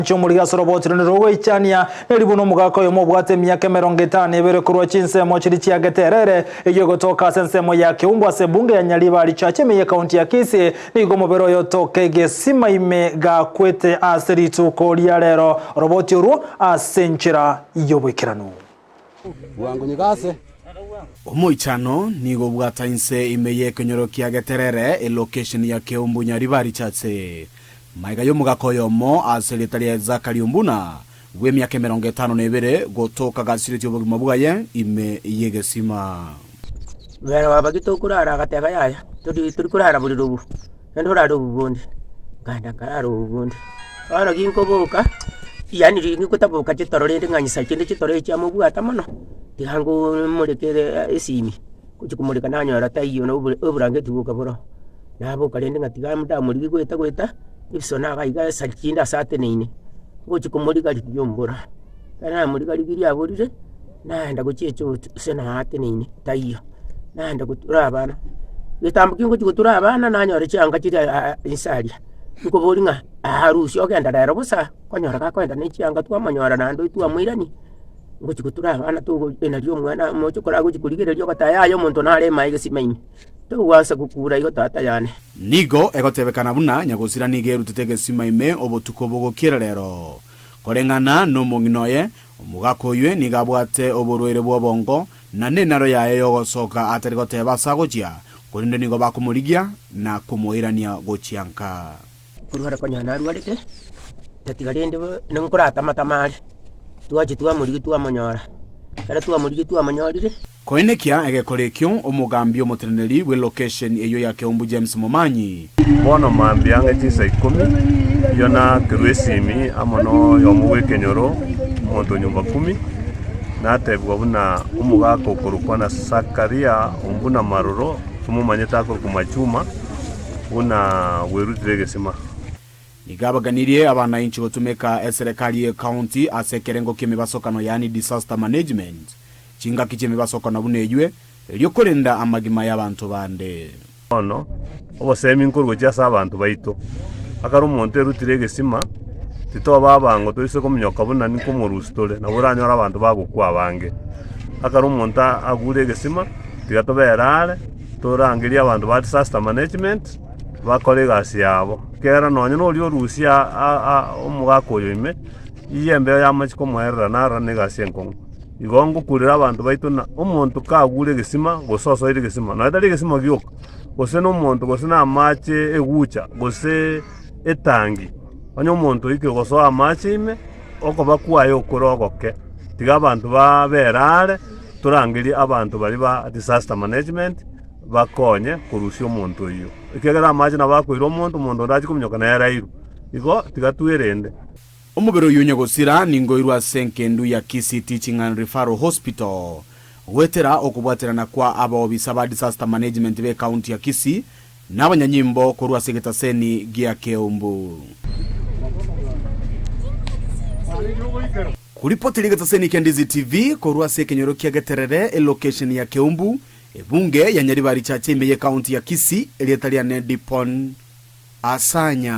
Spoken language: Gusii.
Chi'omorigia ase oroboti rone rogoichania, neri buna omogaka oyomo obwate emiaka 52 korwa chinsemo chiria chiagete erere, eyio egotoka ase ensemo ya Keumbu ase ebunge ya Nyaribari Church ime y'ekaunti ya Kisii, nigo omobere oyo otoka egesima ime gakwete ase rituko ria rero oroboti orwo ase enchera y'oboikeranu. Bwango nyigase. Omoichano nigo obwata inse ime y'ekenyoro kia Geterere, elocation ya Keumbu Nyaribari Church. Magega y'omogaka oyomo ase erieta ria Zachary Ombuna, bw'emiaka 52, gotoka gasiretie obogima bwaye ime y'egesima. Omwera wa Bagito okorara agateba yaya, tori tori korara borere obo, naende orare obo bonde. Nkaenda nkarara obo bonde. Bono ginkoboka, yaani ginkotaboka chitoro rende ng'anyisa chinde chitoro echi chiamobwata mono, tiga ngomorekere esimi, ngochia komoreka nanyora taiyo na obore oborangeti boka boroo. Naboka rende ng'a tiga ndamorigie goeta goeta, ebisona iga iga ase chinde ase ateneine, ngochia komoriga-rigia ombora. Ekero namoriga-rigirie aborire, naenda gochia echoo ase naateneine taiyo, naenda gotura abana, getambo ki ngochia gotura abana nanyora chianga chiria aa inse aria, nkoboria ng'a aa rusia ogenda rero bosa, okonyora gakoenda ne chianga twamonyora naende twamoirania, ngochia gotura abana togo nario omwana omochokoro agochia korigereria ogoteba yaya omonto nare emaye egesima ime. Togwansa gokura igo tata yane. Nigo egotebekana buna nyagosira nigo erutete egesima ime obotuko bogokiera rero. Koreng'ana nomong'ina oye, omogaka oywe nigo abwate oborwaire bw'obongo, na nenaro yaye y'ogosoka atari goteba ase agochia, korende nigo bakomorigia na komoirania gochia nka. Korwara konya narwarete, tatiga rende nkoratama-tama are, twachia twamorigia twamonyora, ekero twamorigia twamonyorire. Koenekia egekora ekio, omogambi omoteneneri bw'elokesheni eyio ya Keumbu James Momanyi, Bono mambia ang'e chinsa ikomi, eyio nakerwa esimi amo noyomo bw'ekenyoro, omonto o nyomba kumi, natebigwa buna omogaka okorokwa na Zakaria ombuna maroro, tomomanyete akorokwa Machuma, buna bwerutire egesima. Nigo abaganirie abanainchi gotumeka eserekari y'ecounty ase ekerengo ki'emebasokano yaani disaster management. Chingaki chi'emebasokano buna eywe, erio korenda amagima y'abanto bande. Bono obosemi nkorwa gochia ase abanto baito. Ekero omonto erutire egesima, titoba abango toise kominyoka buna ninkomorusia tore, nabo oranyore abanto bagokwa abange. Ekero omonto agure egesima, tiga tobere are, torangerie abanto ba disaster management, bakore egasi yabo. Ekiagera nonye na oria orusia omogaka oyo ime, eyio embeo yamachia komoerera narora na egasi enkong'u. Igo ngokurera abanto baito ng'a omonto kagure egesima, gose osoire egesima, nonya tari egesima gioka, gose na omonto, gose na amache egucha, gose etangi, onye omonto oikire gosoa amache ime, okoba kwaye okore ogoke. Tiga abanto babere are, torangerie abanto baria ba disaster management, bakonye korusia omonto oyio. Ekiagera amache nabo akoira omonto, omonto onde achie kominyoka nere airwe. Igo tiga twerende. Omobere oyio onye gosira ningoirwe ase engendu ya Kisii Teaching and Referral Hospital goetera okobwaterana kwa abaobisa ba disaster management be county ya Kisii na abanyanyimbo korwa ase egetaseni gia Keumbu. Koripotera egetaseni kia Ndizi TV korwa ase ekenyoro kia Geterere elocation ya Keumbu, ebunge ya Nyaribari Chache ime ye county ya Kisii, erieta riane Dipon Asanya.